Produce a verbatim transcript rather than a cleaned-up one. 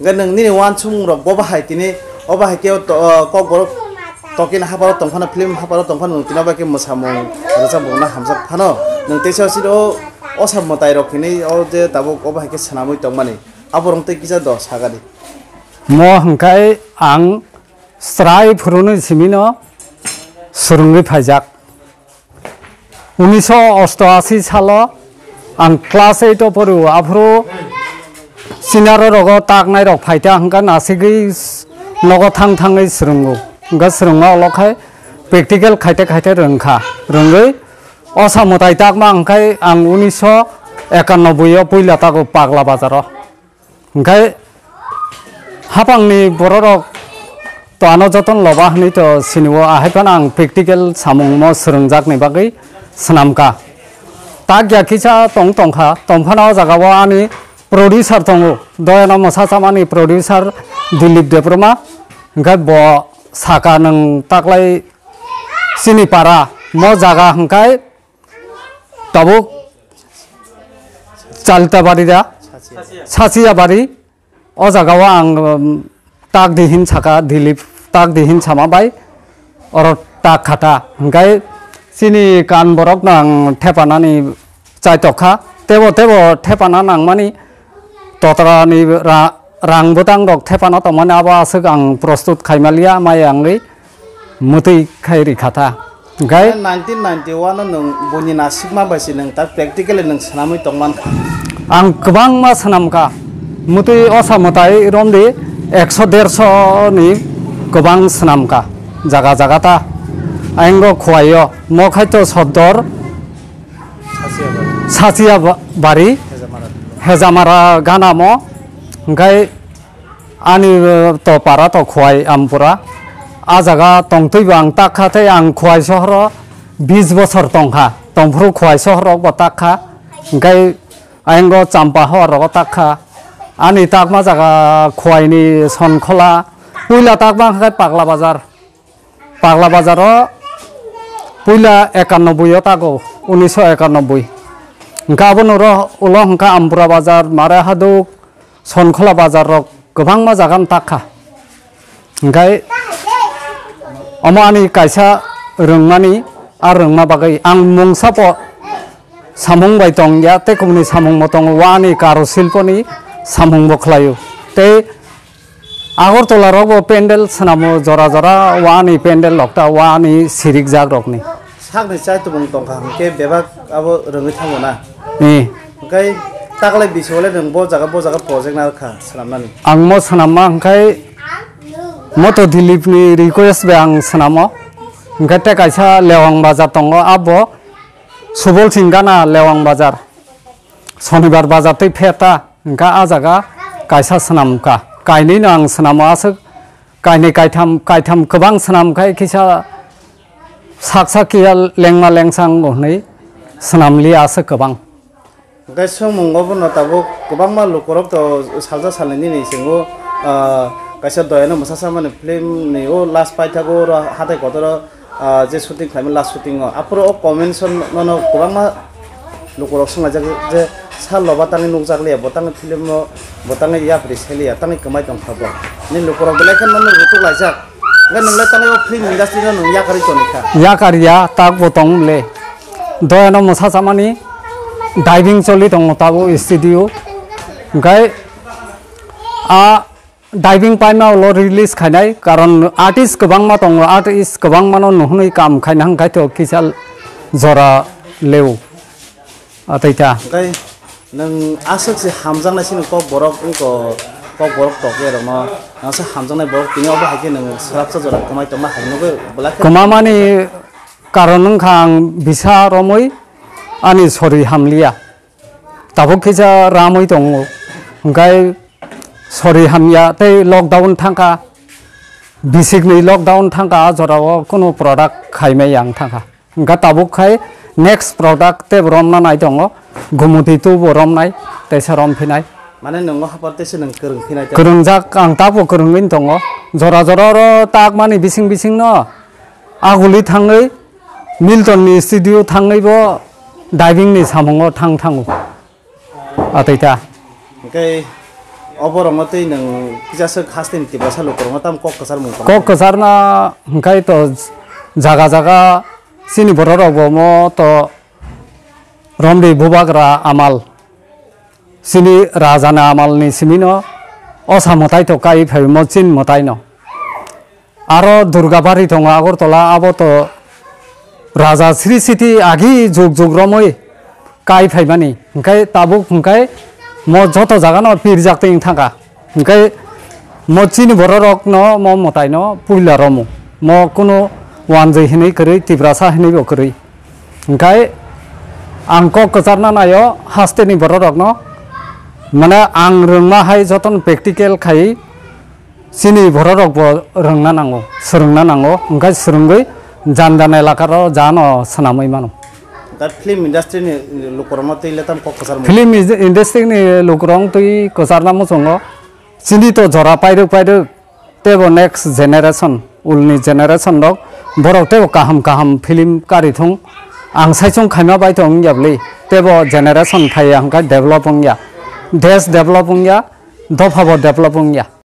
Hwnkhe nwng nini uansukmung rok bo bahai tini, o bahai khe o to-, o kokborok tokini haparo tongphano, film haparo tongphano nwng tini o bahai khe mwsamung rwchapmung no hamjak phano. Nwng teisa siro o, o sa mwtai rok hinwi o je tabuk o bahai khe swnamwi tongmani. Abo rong tei kisa do sagadi. Mo hwnkhe ang chwrai phuruni simino swrwngwi phaijak. Unisho osto ashi salo ang class eight o poro, aphuru sinaro rogo taknai rok phaita hwnkha nasigwi nogo thang thangwi swrwngo. Hwnkha swrwngma ulo khai practical khaite khaite rwngkha. Rwngwi osa mwtai takma hwnkhe ang unisho ekanobboi o puila tago Pagla Bazar o. Hwnkhe haphangni bororok to ano joton loba hwnwi to sinio, ahai phano ang practical samungno swrwngjakni bagwi swnamkha. Tak ya kisa tong tongkha, tongphano o jagao ani producer tongo, doyano mwsa chamani producer Dilip Debbarma, hwnkhe bo saka nwng taklai chini para mo jaga hwnkhe tabuk Chaltabari da, Sachiya bari, o jaga o ang, um, tak di hin saka, Dilip tak di hin sama bai, oro tak khata. Hwnkhe chini kan borok no ang thepanani chaitok kha, tebo tebo thepana nangmani totra ni ra-, rang bwtang rok thepana tongmani abo aswk ang prostut khaimaliya, mai angwi mwtwi khai rikha ta. Hwnkhe nineteen ninety-one o nwng buini nasikma bai se nwng ta practically nwng swnamwi tongmankha. Ang kwbangma swnamkha. Mwtwi osa mwtai romdi ekso derso ni kwbang swnamkha. Jaga jaga ta. Ayang rok khuaio. Mo khai to sodor Sachiya bari. Sachiya ba-, bari. Hejamara. Hejamara ganamo. Hwnkhe ani, eh, to para to Khowai Ampura. A jaga tongtwi bo ang tak kha tei ang Khowai sohoro bis bosor tong kha. Tongphuru Khowai sohoro bo tak kha. Hwnkhe ayang o Champa hor rogo tak kha. Ani takma jaga Khowai ni Sonkhola. Puila takma khe Pagla Bazar. Pagla Bazar o puila ekanobboi o tago, unisho ekanobboi. Hwnkhe abono ro-, ulo hwnkhe Ampura Bazar, Mare Haduk, Sonkhola Bazar rok kwbangma jaga no tak kha. Hwnkhe omo ani kaisa rwngmani, a rwngma bagwi ang mungsa po samung bai tong ya, tei kubuni samung bo tongo, wa ani karo silpo ni samung bo khlai o. Tei Agartala rok bo pendel swnamo jora jora, wa ani pendel rok ta wa ani sirik jak rok ni. Sakni chai tubung tong kha hwnkhe bebak abo rwngwi thango na. Ni. Hwnkhe taklai bisi wale nwng bo jaga bo jaga project na kha swnamnani. Ang mo swnamma hwnkhe moto Dilip ni request bai ang swnamo. Hwnkhe tei kaisa Lewang Bazar tongo abo Subol Singh gana Lewang Bazar. Sonibar bazar tei pherta hwnkha a jaga kaisa swnam kha. Kainwi no ang swnamo aswk kainwi kaitham, kaitham kwbang swnam khai kisa saksa kiya lengma lengsa wngo hwnwi swnam liya aswk kwbang. Hwnkhe swngmung obo no tabuk kwbangma lukurok to salsa salnwi nini singo, ah, kaisa doyano mwsa samani film ni o last paithago oro hatai kotor o ah, je shooting khlaimani last shooting o, aphuru o comments o nono kwbangma lukurok swnglaijak je, "Sir, loba tangwi nukjakliya, bo tangwi film o, bo tangwi yapri seliya, tangwi kwmai tongkha bo." Ni lukurok belai kheno nono rutuk laijak. Hwnkhe nwng le tangwi o film industry no nwng yakarwi toni kha. Yakar ya, tak bo tong le. Doyano mwsa chamani diving choli tongo tabuk studio. Hwnkhe a Diving paima ulo release khainai, karon artist kwbangma tongo, artist kwbangmano nuhunwi kam khaina hwnkhe to kisa jora leo. Ataita. Hwnkhe nwng aswk se hamjaknai sini kok borok wngko, kok borok tokya rokno, nangsa hamjaknai borok tini obo hai khe nwng swrapsa jora kwmai tongma hai nugwi belai khe. Kwmamani karon wngkha ang bisa romwi ani sori hamliya. Tabuk kisa ramwi tongo, hwnkhe sori hamya tei lockdown thangkha, bisikni lockdown thangkha, a jorao kunu product khaimai ang thangkha. Hwnkhe tabuk khai next product tei romna nai tongo, gumuti tubo romnai, teisa romphinai. Mane nwngo hapar teisa nwng kwrwng phinai ta? Kwrwngjak ang tabuk kwrwngwi tongo, jora jora oro takmani bising bisingno. Aguli thangwi Milton ni studio thangwi bo diving ni samungo thang thango. Ataita. Hwnkhe Oborokno tei nwng kisa swk hasteni Tiprasa lukurokno tamo kok kwcharmung tongkha? Kok kwcharna hwnkhe to jaga jaga chini bororokbo mo to romri bubagra amal, chini rajani amalni simino osa mwtai to kai phaimo chin mwtaino. Aro Durgabari tongo Agartala, abo to Raja Sri Siti agi jug jug romwi kai phaimani, hwnkhe tabuk hwnkhe mo joto jagano pirjak twi wng thangkha. Hwnkhe mo chini bororokno mo mwtaino puila romo. Mo kunu wanjwi hinwi kwrwi, Tiprasa hinwibo kwrwi. Hwnkhe ang kok kwcharna naio hasteni bororokno, mane ang rwngma hai jotono practical khai chini bororokbo rwngna nango, swrwngna nango, hwnkhe swrwngwi jan jan elakaro jano swnamwi mano. Da film industry ni lukurokno twi le tam kok kwchar mo? Film is-, industry ni lukurok twi kwcharna muchungo, chini to jora pairwk pairwk, tebo next generation, ulni generation rok, borok tebo kaham kaham film kari thung. Ang saichung khaima bai to wngya bwlwi, tebo generation phaiya hwnkhe develop wngya, desh develop wngya, dophabo develop wngya.